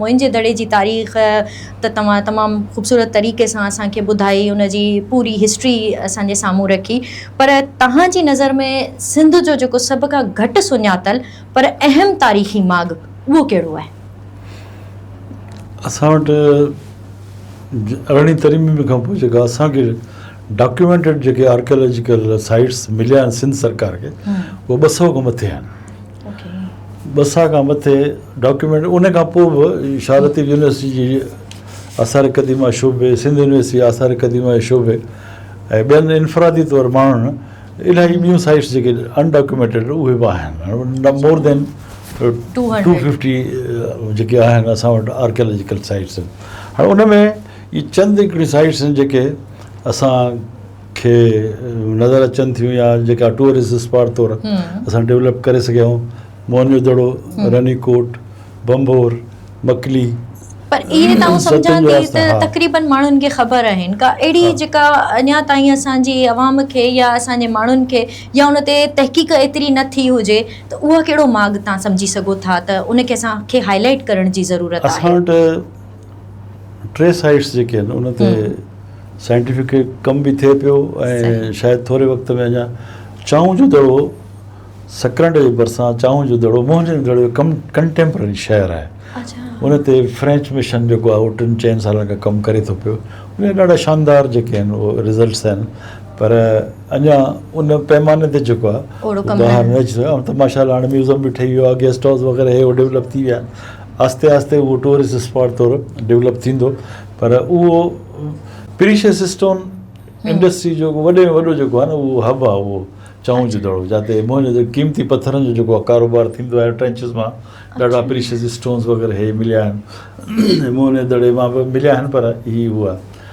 موئن جي دڙي جي تاريخ ته توهان تمام خوبصورت طريقي سان اسان کي ٻڌائي ان جي پوري هسٽري اسان جي سامهون رکي پر توهان جي نظر ۾ سنڌ جو جيڪو سڀ کان گهٽ سڃاتل پر اهم تاريخي ماڳ اهو ڪهڙو آهي؟ اسان وٽ ارڙهين ترميم کان پوء جيڪا اسان کي ڊاڪيومينٽيڊ جيڪي آرڪيالاجيڪل سائيٽس مليا آهن سنڌ سرڪار کي اهي ٻه سئو کان مٿي آهن. ٻه سئو کان مٿي ڊاڪيومينٽ ان کان پوء به شاهه لطيف يونيورسٽي جي آثار قديمه شعبي، سنڌ يونيورسٽي آثار قديمه جي شعبي ۽ ٻين انفرادي طور ماڻهن الاهي ٻيون سائيٽس جيڪي ان ڊاڪيومينٽيڊ اهي به آهن مور دين 250 جيڪي آهن اسان وٽ آرڪيالاجيڪل سائيٽس هاڻي ان ۾ اهي چند هڪڙيون سائيٽس آهن جيڪي اسان کي نظر اچن ٿيون يا جيڪا ٽوئرسٽ اسپاٽ طور اسان ڊيولپ ڪري سگهيا آهيون موهن جو دڙو رني ڪوٽ ڀنڀور مڪلي پر اهي ته آئون سمجهان ٿي ته تقريبن ماڻهن کي خبر آهن ڪا اهڙي جيڪا اڃا تائين اسان جي عوام کي يا اسان جي ماڻهن کي يا ان تي تحقيق ايتري نه ٿي هجي ته اهو ڪهڙو ماڳ تان سمجهي سگهو ٿا ته ان کي اسان کي هائي لائيٽ ڪرڻ جي ضرورت آهي. اسان وٽ ٽي سائيٽس جيڪي آهن ان تي سائنٽيفڪ ڪم به ٿئي پيو ۽ شايد ٿوري وقت ۾ اڃا چانهون جو دڙو سڪرنڊ جي ڀرسان چانهون جو دڙو موهن جو دڙو جو ڪنٽيمپرري شهر آهي ان تي فرينچ مشن جيڪو آهي اهو ٽن چئن سالن کان ڪم ڪري ٿو پيو ان جا ڏاڍا شاندار جيڪي آهن اهي رزلٽس آهن پر اڃا ان پيماني تي جيڪو آهي ٻاهر نه اچي سگهيو ته ماشاء الله هاڻي ميوزم به ٺهي ويو آهي گيسٽ هائوس وغيره هي ڊيولپ ٿي ويا آهن آهستي آهستي اهو ٽوئرسٽ اسپاٽ طور ڊيولپ ٿيندو پر اهو پريشس اسٽون انڊسٽري جو وڏي ۾ وڏو جيڪو آهي نه اهو هب آهي اهو چانهون جو دڙو جاتي موهن جو قيمتي پٿرن جو جيڪو ڪاروبار ٿيندو آهي ٽرينچز مان ڏاڍا پريشس اسٽونز وغيره هي مليا آهن موهن جي دڙي مان به مليا آهن پر هي اهو آهي.